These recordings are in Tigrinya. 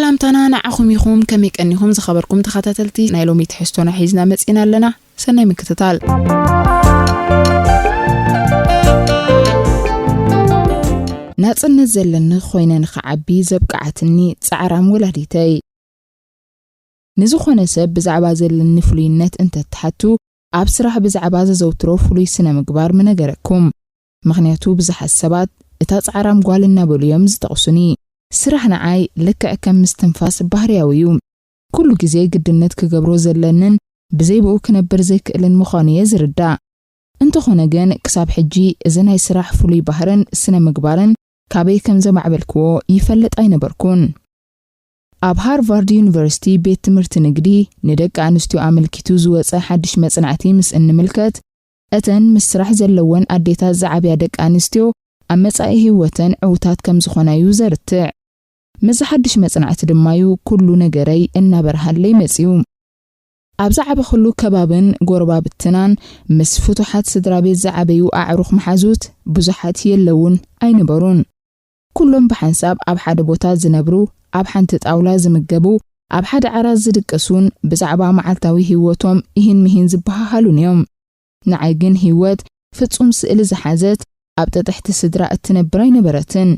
ሰላምታና ንዓኹም ይኹን። ከመይ ቀኒኹም ዝኸበርኩም ተኸታተልቲ ናይ ሎሚ ትሕዝቶና ሒዝና መጺና ኣለና። ሰናይ ምክትታል። ናጽነት ዘለኒ ኮይነ ንኽዓቢ ዘብቅዓትኒ ጻዕራም ወላዲተይ። ንዝኾነ ሰብ ብዛዕባ ዘለኒ ፍሉይነት እንተትሓቱ፣ ኣብ ስራሕ ብዛዕባ ዘዘውትሮ ፍሉይ ስነ ምግባር ምነገረኩም። ምኽንያቱ ብዙሓት ሰባት እታ ጻዕራም ጓል እናበሉ እዮም ዝጠቕሱኒ። ስራሕ ንዓይ ልክዕ ከም ምስትንፋስ ባህርያዊ እዩ። ኩሉ ግዜ ግድነት ክገብሮ ዘለንን ብዘይ ብኡ ክነብር ዘይክእልን ምዃኑ እየ ዝርዳእ። እንተኾነ ግን ክሳብ ሕጂ እዚ ናይ ስራሕ ፍሉይ ባህርን ስነ ምግባርን ካበይ ከም ዘማዕበልክዎ ይፈልጥ ኣይነበርኩን። ኣብ ሃርቫርድ ዩኒቨርሲቲ ቤት ትምህርቲ ንግዲ ንደቂ ኣንስትዮ ኣመልኪቱ ዝወጸ ሓድሽ መጽናዕቲ ምስ እንምልከት፣ እተን ምስ ስራሕ ዘለወን ኣዴታት ዝዓብያ ደቂ ኣንስትዮ ኣብ መጻኢ ህይወተን ዕውታት ከም ዝኾና እዩ ዘርትዕ። ምስዚ ሓድሽ መጽናዕቲ ድማ እዩ ኩሉ ነገረይ እናበርሃለይ መጺኡ። ኣብ ዝዓበኹሉ ከባብን ጎረባብትናን ምስ ፍቱሓት ስድራ ቤት ዝዓበዩ ኣዕሩኽ መሓዙት ብዙሓት የለውን ኣይነበሩን። ኩሎም ብሓንሳብ ኣብ ሓደ ቦታ ዝነብሩ፣ ኣብ ሓንቲ ጣውላ ዝምገቡ፣ ኣብ ሓደ ዓራት ዝድቅሱን ብዛዕባ መዓልታዊ ህይወቶም ኢሂን ምሂን ዝበሃሃሉን እዮም። ንዓይ ግን ህይወት ፍጹም ስእሊ ዝሓዘት ኣብ ጥጥሕቲ ስድራ እትነብር ኣይነበረትን።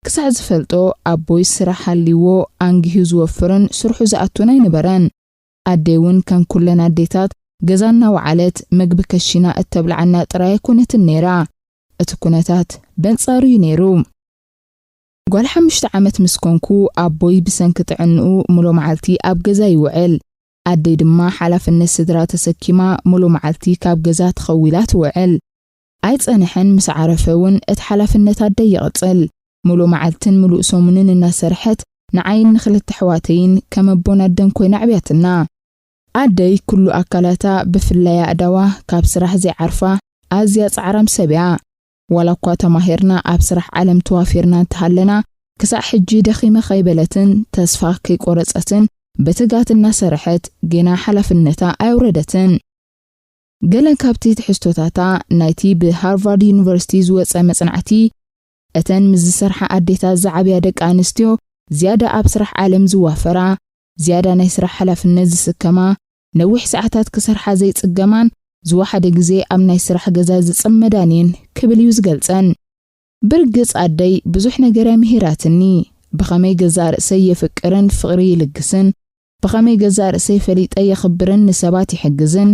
ክሳዕ ዝፈልጦ ኣቦይ ስራሕ ሃልይዎ ኣንጊሁ ዝወፍርን ስርሑ ዝኣቱን ኣይነበረን። ኣደይ እውን ከም ኩለን ኣዴታት ገዛ እናወዓለት መግቢ ከሺና እተብልዓና ጥራይ ኣይኮነትን ነይራ። እቲ ኩነታት በንጻሩ እዩ ነይሩ። ጓል ሓሙሽተ ዓመት ምስ ኮንኩ ኣቦይ ብሰንኪ ጥዕንኡ ሙሉ መዓልቲ ኣብ ገዛ ይውዕል። ኣደይ ድማ ሓላፍነት ስድራ ተሰኪማ ሙሉ መዓልቲ ካብ ገዛ ተኸዊላ ትውዕል። ኣይጸንሐን፣ ምስ ዓረፈ እውን እቲ ሓላፍነት ኣደይ ይቕጽል። ሙሉ መዓልትን ሙሉእ ሰሙንን እናሰርሐት ንዓይን ንኽልተ ኣሕዋተይን ከም ኣቦን ኣደን ኮይና ኣዕብያትና። ኣደይ ኩሉ ኣካላታ ብፍላይ ኣእዳዋ ካብ ስራሕ ዘይዓርፋ ኣዝያ ጻዕራም ሰብ እያ። ዋላ እኳ ተማሂርና ኣብ ስራሕ ዓለም ተዋፊርና እንተሃለና ክሳዕ ሕጂ ደኺመ ከይበለትን ተስፋ ከይቆረጸትን ብትጋት እናሰርሐት ጌና ሓላፍነታ ኣየውረደትን። ገለን ካብቲ ትሕዝቶታታ ናይቲ ብሃርቫርድ ዩኒቨርሲቲ ዝወጸ መጽናዕቲ፣ እተን ምስ ዝሰርሓ ኣዴታት ዝዓብያ ደቂ ኣንስትዮ ዝያዳ ኣብ ስራሕ ዓለም ዝዋፈራ፣ ዝያዳ ናይ ስራሕ ሓላፍነት ዝስከማ፣ ነዊሕ ሰዓታት ክሰርሓ ዘይጽገማን ዝወሓደ ግዜ ኣብ ናይ ስራሕ ገዛ ዝጽመዳን እየን ክብል እዩ ዝገልጸን። ብርግጽ ኣደይ ብዙሕ ነገር እያ ምሂራትኒ። ብኸመይ ገዛእ ርእሰይ የፍቅርን ፍቕሪ ይልግስን፣ ብኸመይ ገዛእ ርእሰይ ፈሊጠ የኽብርን ንሰባት ይሕግዝን፣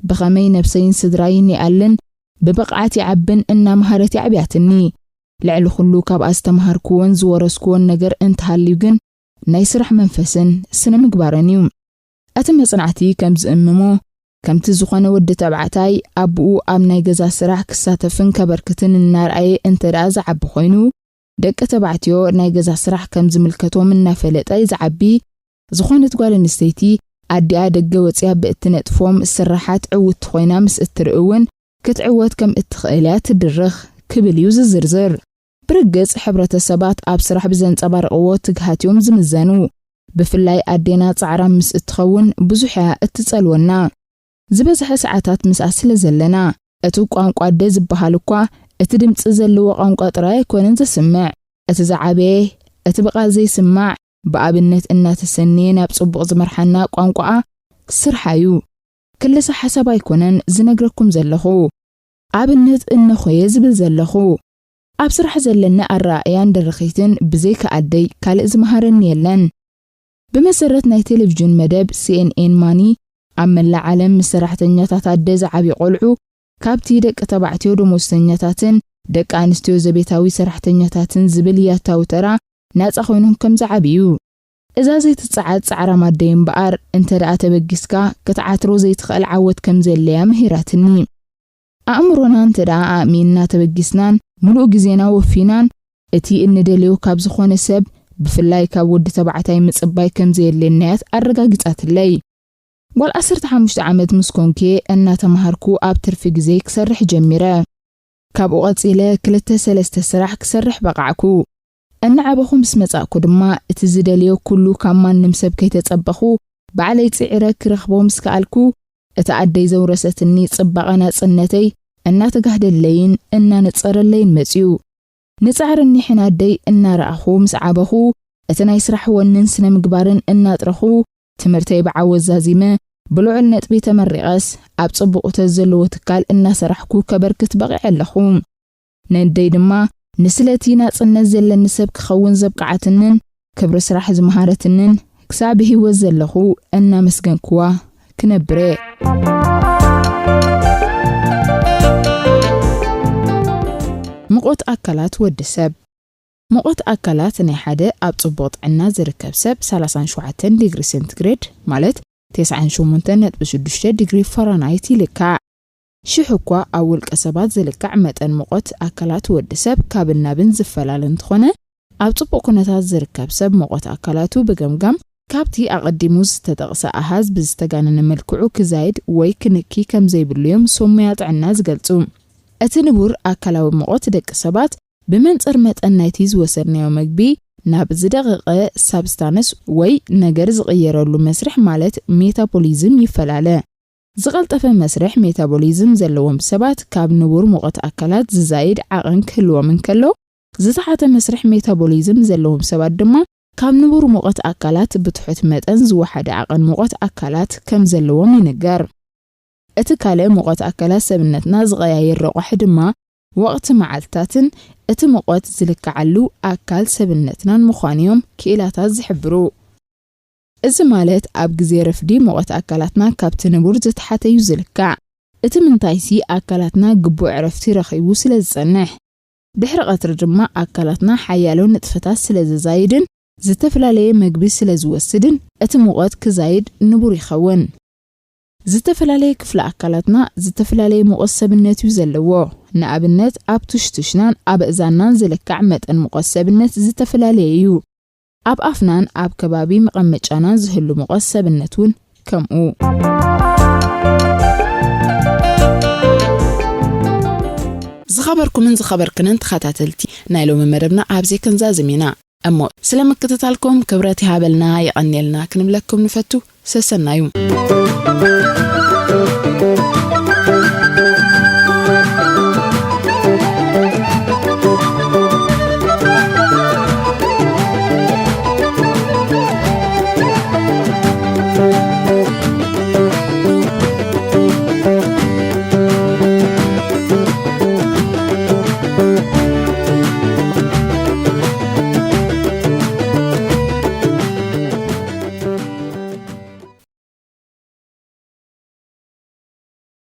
ብኸመይ ነብሰይን ስድራይን ይኣልን ብብቕዓት ይዓብን እናምሃረት የዕብያትኒ። ልዕሊ ኩሉ ካብኣ ዝተምሃርክዎን ዝወረስክዎን ነገር እንተሃልዩ ግን ናይ ስራሕ መንፈስን ስነ ምግባርን እዩ። እቲ መጽናዕቲ ከም ዝእምሞ፣ ከምቲ ዝኾነ ወዲ ተባዕታይ ኣቦኡ ኣብ ናይ ገዛ ስራሕ ክሳተፍን ከበርክትን እናርኣየ እንተ ደኣ ዝዓቢ ኮይኑ፣ ደቂ ተባዕትዮ ናይ ገዛ ስራሕ ከም ዝምልከቶም እናፈለጠ እዩ ዝዓቢ። ዝኾነት ጓል ኣንስተይቲ ኣዲኣ ደገ ወጺኣ ብእትነጥፎም ስራሓት ዕውቲ ኮይና ምስ እትርኢ እውን ክትዕወት ከም እትኽእል እያ ትድርኽ ክብል እዩ ዝዝርዝር። ብርግጽ ሕብረተሰባት ኣብ ስራሕ ብዘንጸባርቕዎ ትግሃት እዮም ዝምዘኑ። ብፍላይ ኣዴና ጻዕራም ምስ እትኸውን ብዙሕ እያ እትጸልወና። ዝበዝሐ ሰዓታት ምስኣ ስለ ዘለና፣ እቲ ቋንቋ ኣደ ዝበሃል እኳ እቲ ድምጺ ዘለዎ ቋንቋ ጥራይ ኣይኮነን ዘስምዕ። እቲ ዝዓበየ፣ እቲ ብቓል ዘይስማዕ፣ ብኣብነት እናተሰነየ ናብ ጽቡቕ ዝመርሓና ቋንቋኣ ስርሓ እዩ። ክልሰ ሓሳብ ኣይኮነን ዝነግረኩም ዘለኹ። ኣብነት እነኾየ ዝብል ዘለኹ። ኣብ ስራሕ ዘለኒ ኣረኣእያን ድርኺትን ብዘይካ ኣደይ ካልእ ዝመሃረኒ የለን። ብመሰረት ናይ ቴሌቪዥን መደብ ሲ ኤን ኤን ማኒ፣ ኣብ መላእ ዓለም ምስ ሰራሕተኛታት ኣደ ዝዓብዩ ቆልዑ፣ ካብቲ ደቂ ተባዕትዮ ደሞዝተኛታትን ደቂ ኣንስትዮ ዘቤታዊ ሰራሕተኛታትን ዝብል ያታዊ ተራ ናጻ ኮይኖም ከም ዝዓብዩ። እዛ ዘይትጸዓድ ጻዕራም ኣደይ እምበኣር፣ እንተ ደኣ ተበጊስካ ክትዓትሮ ዘይትኽእል ዓወት ከም ዘለ እያ ምሂራትኒ። ኣእምሮና እንተ ደኣ ኣእሚንና ተበጊስናን ምሉእ ግዜና ወፊናን፣ እቲ እንደልዮ ካብ ዝኾነ ሰብ፣ ብፍላይ ካብ ወዲ ተባዕታይ ምጽባይ ከም ዘየድልየና እያ ኣረጋጊጻትለይ። ጓል ዓሰርተ ሓሙሽተ ዓመት ምስ ኮንኩ እናተምሃርኩ ኣብ ትርፊ ግዜ ክሰርሕ ጀሚረ። ካብኡ ቀጺለ ክልተ ሰለስተ ስራሕ ክሰርሕ በቓዕኩ። እናዓበኹ ምስ መጻእኩ ድማ እቲ ዝደልዮ ኩሉ ካብ ማንም ሰብ ከይተጸበኹ ባዕለይ ጽዒረ ክረኽቦ ምስ ከኣልኩ፣ እቲ ኣደይ ዘውረሰትኒ ጽባቐ ናጽነተይ እናተጋህደለይን እናነጸረለይን መጺኡ። ንጻዕርን ኒሕን ኣደይ እናረኣኹ ምስ ዓበኹ፣ እቲ ናይ ስራሕ ወንን ስነ ምግባርን እናጥረኹ፣ ትምህርተይ ብዓወት ዛዚመ፣ ብልዑል ነጥቢ ተመሪቐስ፣ ኣብ ጽቡቕ እቶት ዘለዎ ትካል እናሰራሕኩ ከበርክት በቒዐ ኣለኹ። ነደይ ድማ፣ ንስለቲ ናጽነት ዘለኒ ሰብ ክኸውን ዘብቅዓትንን፣ ክብሪ ስራሕ ዝመሃረትንን፣ ክሳብ ብህይወት ዘለኹ እናመስገንኩዋ ክነብር እየ። ምቖት ኣካላት ወዲ ሰብ። ምቖት ኣካላት ናይ ሓደ ኣብ ጽቡቕ ጥዕና ዝርከብ ሰብ ሰላሳን ሸውዓተን ዲግሪ ሴንቲግሬድ፣ ማለት ተስዓን ሸሞንተን ነጥቢ ሽዱሽተ ዲግሪ ፋራናይት ይልካዕ። ሽሕ እኳ ኣብ ውልቀ ሰባት ዝልካዕ መጠን ምቖት ኣካላት ወዲ ሰብ ካብን ናብን ዝፈላለ እንተኾነ፣ ኣብ ጽቡቕ ኩነታት ዝርከብ ሰብ ምቖት ኣካላቱ ብገምጋም ካብቲ ኣቐዲሙ ዝተጠቕሰ ኣሃዝ ብዝተጋነነ መልክዑ ክዛይድ ወይ ክንኪ ከም ዘይብሉ እዮም ሶሙያ ጥዕና ዝገልጹ። እቲ ንቡር ኣካላዊ ምቖት ደቂ ሰባት ብመንጽር መጠን ናይቲ ዝወሰድናዮ መግቢ ናብ ዝደቐቐ ሳብስታንስ ወይ ነገር ዝቕየረሉ መስርሕ ማለት ሜታቦሊዝም ይፈላለ። ዝቐልጠፈ መስርሕ ሜታቦሊዝም ዘለዎም ሰባት ካብ ንቡር ሙቐት ኣካላት ዝዛይድ ዓቐን ክህልዎም እንከሎ፣ ዝተሓተ መስርሕ ሜታቦሊዝም ዘለዎም ሰባት ድማ ካብ ንቡር ሙቐት ኣካላት ብትሑት መጠን ዝወሓደ ዓቐን ሙቐት ኣካላት ከም ዘለዎም ይንገር። እቲ ካልእ ሙቐት ኣካላት ሰብነትና ዝቐያየር ረቋሒ ድማ ወቕቲ መዓልትታትን እቲ ሙቐት ዝልክዓሉ ኣካል ሰብነትናን ምዃኑ እዮም ክኢላታት ዝሕብሩ። እዚ ማለት ኣብ ግዜ ረፍዲ ሙቐት ኣካላትና ካብቲ ንቡር ዝተሓተ እዩ ዝልካዕ። እቲ ምንታይሲ ኣካላትና ግቡእ ዕረፍቲ ረኺቡ ስለ ዝጸንሕ። ድሕሪ ቀትሪ ድማ ኣካላትና ሓያሎ ንጥፈታት ስለ ዘዛይድን ዝተፈላለየ መግቢ ስለ ዝወስድን እቲ ሙቐት ክዛይድ ንቡር ይኸውን። ዝተፈላለየ ክፍሊ ኣካላትና ዝተፈላለየ ሙቐት ሰብነት እዩ ዘለዎ። ንኣብነት ኣብ ቱሽቱሽናን ኣብ ኣእዛንናን ዝልካዕ መጠን ሙቐት ሰብነት ዝተፈላለየ እዩ። ኣብ ኣፍናን ኣብ ከባቢ መቐመጫናን ዝህሉ ሙቐት ሰብነት እውን ከምኡ። ዝኸበርኩምን ዝኸበርክንን ተኸታተልቲ ናይ ሎሚ መደብና ኣብዚ ክንዛዝም ኢና። እሞ ስለ ምክትታልኩም ክብረት ይሃበልና የቐንየልና ክንብለኩም ንፈቱ። ሰሰናዩ።